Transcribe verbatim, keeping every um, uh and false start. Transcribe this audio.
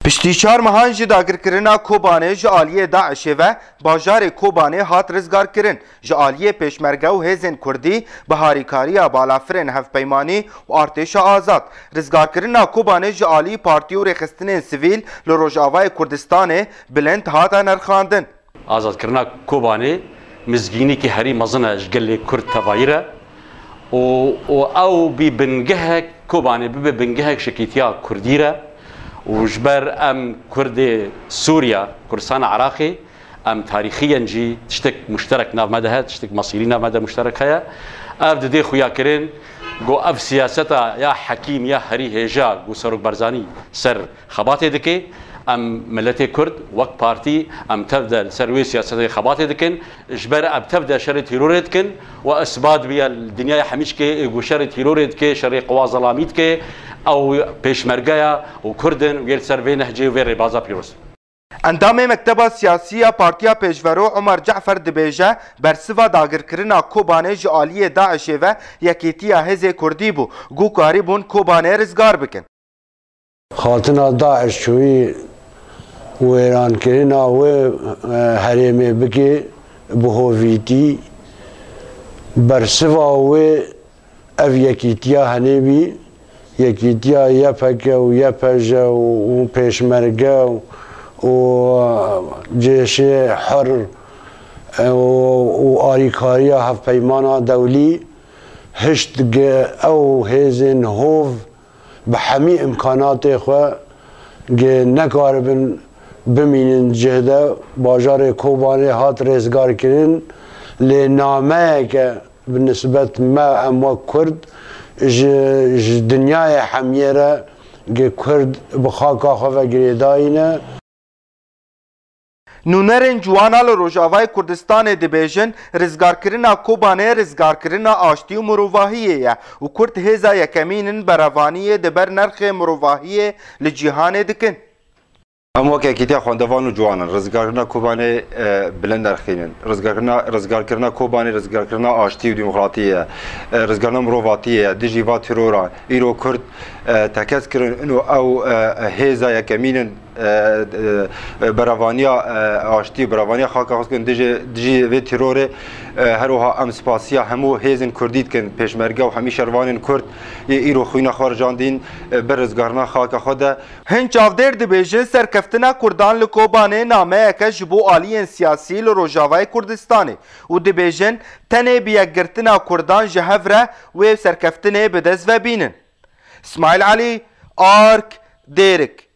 Piştî çar mehan ji dagirkirina Kobanê ji aliyê DAIŞê ve bajarê Kobanê hat rizgarkirin. Ji aliyê Pêşmerge û hêzên Kurdî bi harîkariya balafirên hevpeymanî û artêşa azad, rizgarkirina Kobanê ji alî partî û rêxistinên sivîl li Rojavayê Kurdistanê bilind hate nirxandin. Azadkirina Kobanê mizgînîkî herî mezin e ji gelê Kurd tevayî re û, û ew bî bingehek, Kobanê bibe bingehek şikîtiya Kurdî re û ji ber em Kurdê Sûriye, Kurdistana Iraqê, em tarîxiyen jî tiştek muşterek nav me de heye, tiştek mesîrî nav me de muşterek heye. Ev didê xuyakirin ku ev siyaseta ya hekîm ya herî hêja ku Serok Barzanî ser xebatê dike. Em miletê Kurd wek partî em tev de li ser wê siyasetê xebatê dikin. Ji ber em tev de şerê tîrorê dikin û isbat bûye li dinyaya hemî çikê ê ku şerê tîrorê dike, şerê quwa zelamî dike, ew pêşmerge ye û Kurd in û yê li ser vê nehcê û vê rêbaza pîroz. Endamê Mekteba Siyasî ya Partiya Pêşvero Omer Cafer dibêje, bersiva dagirkirina Kobanê ji aliyê DAIŞê ve yekîtiya hêzê Kurdî bû, ku karîbûn Kobanê rizgar bikin. Hatina DAIŞ çûyî wêrankirina wê, e, herêmê bike bi hovîtî. Bersiva wê ev yekîtiya henê bî, yekîtiya Y P G û Y P J û, û Pêşmerge û, û Cêşê Hur, e, û, û alîkariya hevpeymana dewlî hişt gi ew hêzên hov bi hemî îmkanatê xwe gi nekaribin bimînin cih de. Bajarê Kobanê hat rêzgarkirin, lê nameyeke bi nisbet me, em wek Kurd, ji, ji dinyayê hemiyê re gi Kurd bi xaka xwe ve girêdayî ne. Nûnerên ciwana li Rojavayê Kurdistanê dibêjin, rizgarkirina Kobanê rizgarkirina aştî û mirovahiyê ye û Kurd hêza yekemîn in berevaniyê di ber nirxê mirovahiyê li cîhanê dikin. Em wek Yekîtiya Xwendevan û Ciwanan rizgarkirina Kobanê, e, bilind derxînin. Rizgarkirina, rizgarkirina Kobanê rizgarkirina aştî û demokratiyê ye. E, rizgarkirina mirovatiyê ye. Dijî va terora îro Kurd, e, tekez kirin, ino ew, e, hêza yekemîn in, e, e, berevaniya, e, aştî û berevaniya xaka xwe dikin dijî, dijî vê terorê. E, her wiha em spasiya hemû hêzên Kurdî dikin, Pêşmerge û hemî şervanên Kurd yê îro xwîna xwe rijandîn, e, ber rizgarina xaka xwe de. Hin çavdêr dibêjin, serkeftina Kurdan li Kobanê nameyeke ji bo aliyên siyasî li Rojavayê Kurdistanê û dibêjin, tenê bi yekgirtina Kurdan ji hev re wê serkeftinê bi dest ve bînin. Smail Elî, Ark, Dêrik.